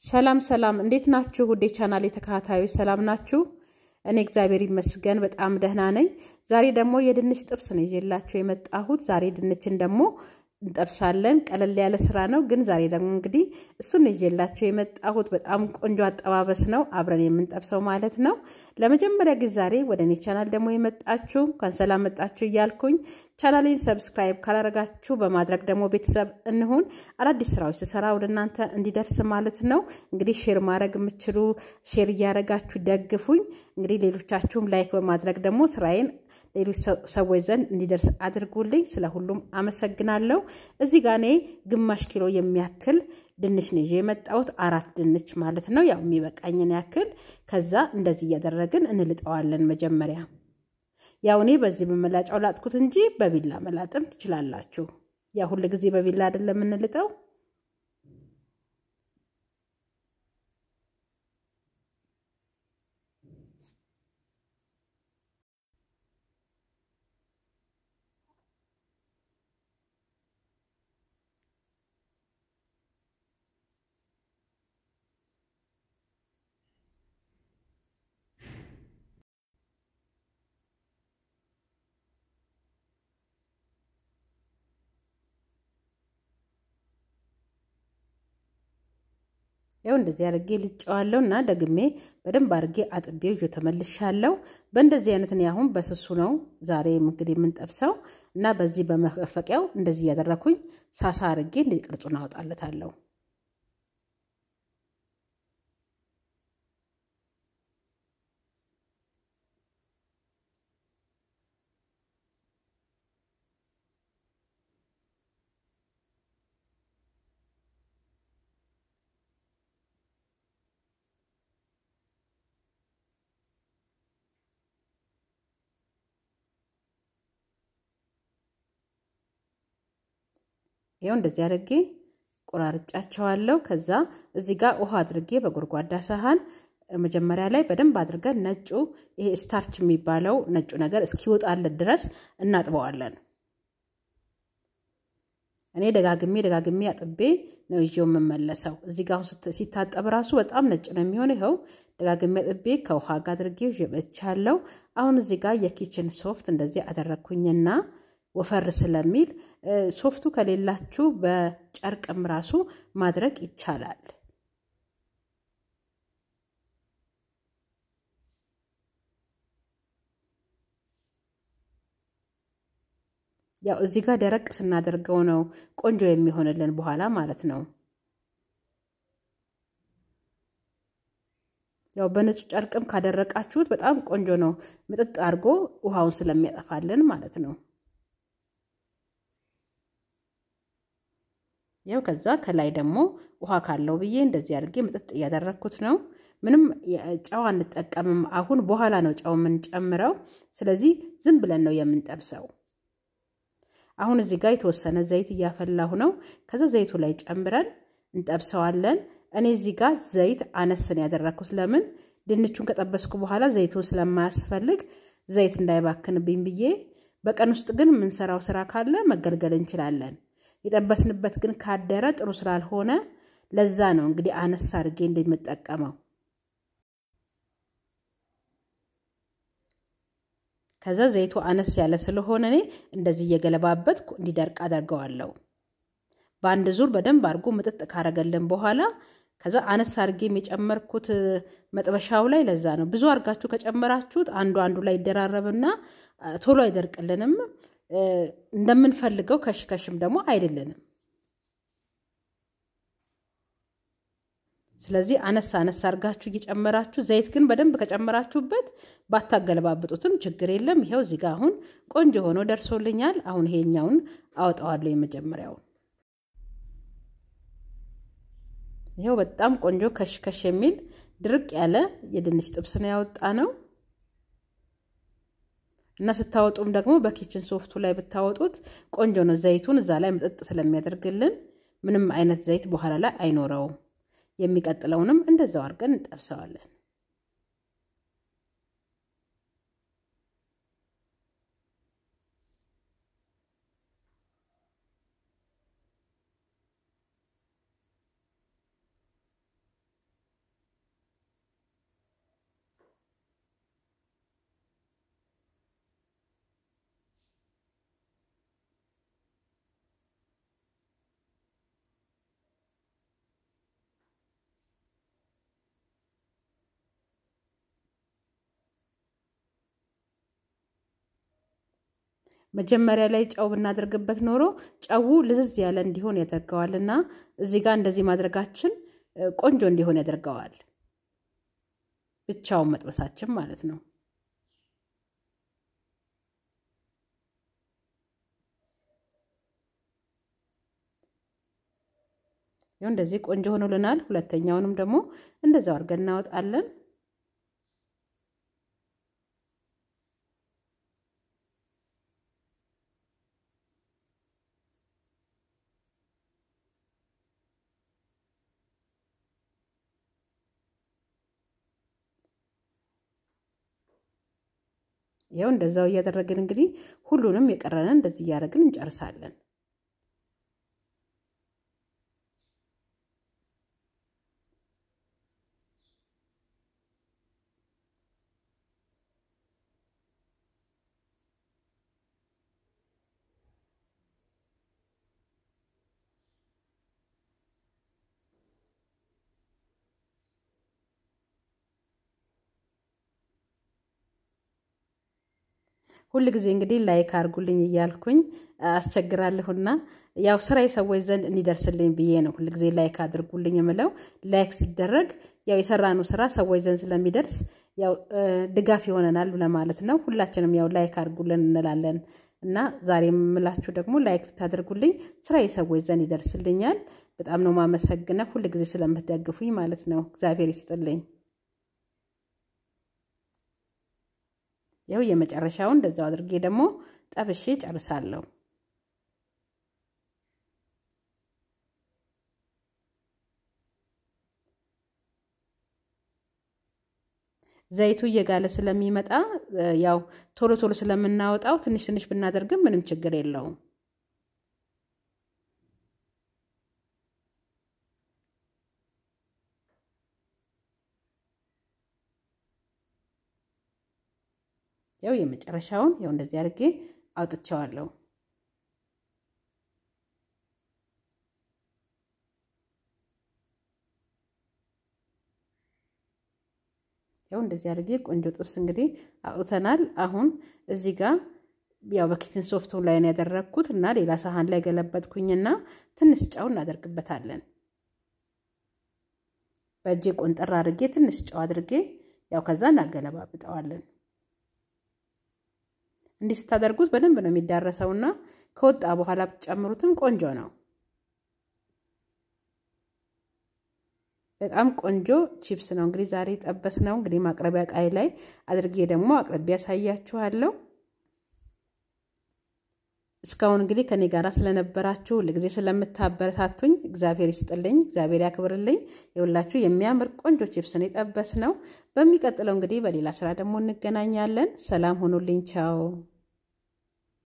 ሰላም ሰላም፣ እንዴት ናችሁ? ውዴ ቻናል የተከታታዮች ሰላም ናችሁ? እኔ እግዚአብሔር ይመስገን በጣም ደህና ነኝ። ዛሬ ደግሞ የድንች ጥብስ ነው ይዤላችሁ የመጣሁት። ዛሬ ድንችን ደግሞ እንጠብሳለን። ቀለል ያለ ስራ ነው፣ ግን ዛሬ ደግሞ እንግዲህ እሱን ይዤላችሁ የመጣሁት በጣም ቆንጆ አጠባበስ ነው፣ አብረን የምንጠብሰው ማለት ነው። ለመጀመሪያ ጊዜ ዛሬ ወደ እኔ ቻናል ደግሞ የመጣችሁ እንኳን ሰላም መጣችሁ እያልኩኝ ቻናሌን subscribe ካላረጋችሁ በማድረግ ደግሞ ቤተሰብ እንሁን። አዳዲስ ስራዎች ስሰራ ወደ እናንተ እንዲደርስ ማለት ነው። እንግዲህ share ማድረግ የምችሉ share እያረጋችሁ ደግፉኝ። እንግዲህ ሌሎቻችሁም like በማድረግ ደግሞ ስራዬን ሌሎች ሰዎች ዘንድ እንዲደርስ አድርጉልኝ። ስለ ሁሉም አመሰግናለሁ። እዚህ ጋር እኔ ግማሽ ኪሎ የሚያክል ድንች ነው ይዤ የመጣሁት፣ 4 ድንች ማለት ነው። ያው የሚበቃኝን ያክል። ከዛ እንደዚህ እያደረግን እንልጠዋለን። መጀመሪያ ያው እኔ በዚህ በመላጫው ላጥኩት እንጂ በቢላ መላጥም ትችላላችሁ። ያው ሁል ጊዜ በቢላ አይደለም የምንልጠው። ያው እንደዚህ አድርጌ ልጨዋለሁ እና ደግሜ በደንብ አድርጌ አጥቤው ይዤ ተመልሻለሁ። በእንደዚህ አይነት ነው አሁን በስሱ ነው ዛሬ እንግዲህ የምንጠብሰው እና በዚህ በመፈቂያው እንደዚህ እያደረኩኝ ሳሳ አድርጌ እንደዚህ ቅርጹን አወጣለታለሁ። ይኸው እንደዚህ አድርጌ ቆራርጫቸዋለሁ። ከዛ እዚህ ጋር ውሃ አድርጌ በጎድጓዳ ሳህን መጀመሪያ ላይ በደንብ አድርገን ነጩ ይሄ starch የሚባለው ነጩ ነገር እስኪወጣለት ድረስ እናጥበዋለን። እኔ ደጋግሜ ደጋግሜ አጥቤ ነው ይዤው የምመለሰው። እዚህ ጋር አሁን ሲታጠብ ራሱ በጣም ነጭ ነው የሚሆነው። ይኸው ደጋግሜ አጥቤ ከውሃ ጋር አድርጌ ይዤ መጥቻለሁ። አሁን እዚህ ጋር የ kitchen ሶፍት እንደዚህ አደረኩኝና ወፈር ስለሚል ሶፍቱ ከሌላችሁ በጨርቅም ራሱ ማድረግ ይቻላል። ያው እዚህ ጋር ደረቅ ስናደርገው ነው ቆንጆ የሚሆንልን በኋላ ማለት ነው። ያው በንጹህ ጨርቅም ካደረቃችሁት በጣም ቆንጆ ነው፣ ምጥጥ አድርጎ ውሃውን ስለሚያጠፋልን ማለት ነው። ያው ከዛ ከላይ ደግሞ ውሃ ካለው ብዬ እንደዚህ አድርጌ ምጥጥ እያደረግኩት ነው። ምንም ጨው አንጠቀምም። አሁን በኋላ ነው ጨው የምንጨምረው። ስለዚህ ዝም ብለን ነው የምንጠብሰው። አሁን እዚህ ጋር የተወሰነ ዘይት እያፈላሁ ነው። ከዛ ዘይቱ ላይ ጨምረን እንጠብሰዋለን። እኔ እዚህ ጋር ዘይት አነስን ያደረግኩት ለምን ድንቹን ከጠበስኩ በኋላ ዘይቱን ስለማያስፈልግ ዘይት እንዳይባክንብኝ ብዬ። በቀን ውስጥ ግን የምንሰራው ስራ ካለ መገልገል እንችላለን። የጠበስንበት ግን ካደረ ጥሩ ስላልሆነ ለዛ ነው እንግዲህ አነስ አድርጌ እንደምጠቀመው። ከዛ ዘይቱ አነስ ያለ ስለሆነ እኔ እንደዚህ እየገለባበጥኩ እንዲደርቅ አደርገዋለሁ። በአንድ ዙር በደንብ አድርጎ ምጥጥ ካረገልን በኋላ ከዛ አነስ አድርጌ የጨመርኩት መጥበሻው ላይ ለዛ ነው። ብዙ አድርጋችሁ ከጨመራችሁት አንዱ አንዱ ላይ ይደራረብና ቶሎ አይደርቅልንም። እንደምንፈልገው ከሽከሽም ደግሞ አይደለንም። ስለዚህ አነስ አነስ አድርጋችሁ እየጨመራችሁ ዘይት ግን በደንብ ከጨመራችሁበት ባታገለባብጡትም ችግር የለም። ይሄው እዚህ ጋር አሁን ቆንጆ ሆኖ ደርሶልኛል። አሁን ይሄኛውን አወጣዋለሁ የመጀመሪያውን። ይሄው በጣም ቆንጆ ከሽከሽ የሚል ድርቅ ያለ የድንች ጥብስ ነው ያወጣነው። እና ስታወጡም ደግሞ በ kitchen ሶፍቱ ላይ ብታወጡት ቆንጆ ነው። ዘይቱን እዛ ላይ ምጥጥ ስለሚያደርግልን ምንም አይነት ዘይት በኋላ ላይ አይኖረውም። የሚቀጥለውንም እንደዛው አድርገን እንጠብሰዋለን። መጀመሪያ ላይ ጨው ብናደርግበት ኖሮ ጨው ልዝዝ ያለ እንዲሆን ያደርገዋልና እዚህ ጋር እንደዚህ ማድረጋችን ቆንጆ እንዲሆን ያደርገዋል። ብቻውን መጥበሳችን ማለት ነው። ይኸው እንደዚህ ቆንጆ ሆኖልናል። ሁለተኛውንም ደግሞ እንደዛው አድርገን እናወጣለን። ይኸው እንደዛው እያደረግን እንግዲህ ሁሉንም የቀረንን እንደዚህ እያደረግን እንጨርሳለን። ሁል ጊዜ እንግዲህ like አድርጉልኝ እያልኩኝ አስቸግራለሁና ያው ስራ የሰዎች ዘንድ እንዲደርስልኝ ብዬ ነው ሁል ጊዜ like አድርጉልኝ የምለው። like ሲደረግ ያው የሰራነው ስራ ሰዎች ዘንድ ስለሚደርስ ያው ድጋፍ ይሆነናል ለማለት ነው። ሁላችንም ያው like አድርጉልን እንላለን እና ዛሬ የምላችሁ ደግሞ like ብታደርጉልኝ ስራ የሰዎች ዘንድ ይደርስልኛል። በጣም ነው ማመሰግነው ሁል ጊዜ ስለምትደግፉኝ ማለት ነው። እግዚአብሔር ይስጥልኝ። ያው የመጨረሻውን እንደዛው አድርጌ ደግሞ ጠብሼ ጨርሳለሁ። ዘይቱ እየጋለ ስለሚመጣ ያው ቶሎ ቶሎ ስለምናወጣው ትንሽ ትንሽ ብናደርግም ምንም ችግር የለውም። ያው የመጨረሻውን ያው እንደዚህ አድርጌ አውጥቼዋለሁ። ያው እንደዚህ አድርጌ ቆንጆ ጥብስ እንግዲህ አውጥተናል። አሁን እዚህ ጋር ያው በ kitchen soft ኡ ላይ ነው ያደረግኩት እና ሌላ ሳህን ላይ ገለበጥኩኝና ትንሽ ጨው እናደርግበታለን። በእጄ ቆንጠር አድርጌ ትንሽ ጨው አድርጌ ያው ከዛ እናገለባብጠዋለን። እንዲህ ስታደርጉት በደንብ ነው የሚዳረሰውና ከወጣ በኋላ ብትጨምሩትም ቆንጆ ነው። በጣም ቆንጆ ቺፕስ ነው እንግዲህ ዛሬ ጠበስ ነው። እንግዲህ ማቅረቢያ ዕቃዬ ላይ አድርጌ ደግሞ አቅርቤ ያሳያችኋለሁ። እስካሁን እንግዲህ ከኔ ጋራ ስለነበራችሁ ለጊዜ ስለምታበረታቱኝ እግዚአብሔር ይስጥልኝ፣ እግዚአብሔር ያክብርልኝ። የሁላችሁ የሚያምር ቆንጆ ቺፕስ ነው የጠበስ ነው። በሚቀጥለው እንግዲህ በሌላ ስራ ደግሞ እንገናኛለን። ሰላም ሆኑልኝ። ቻው።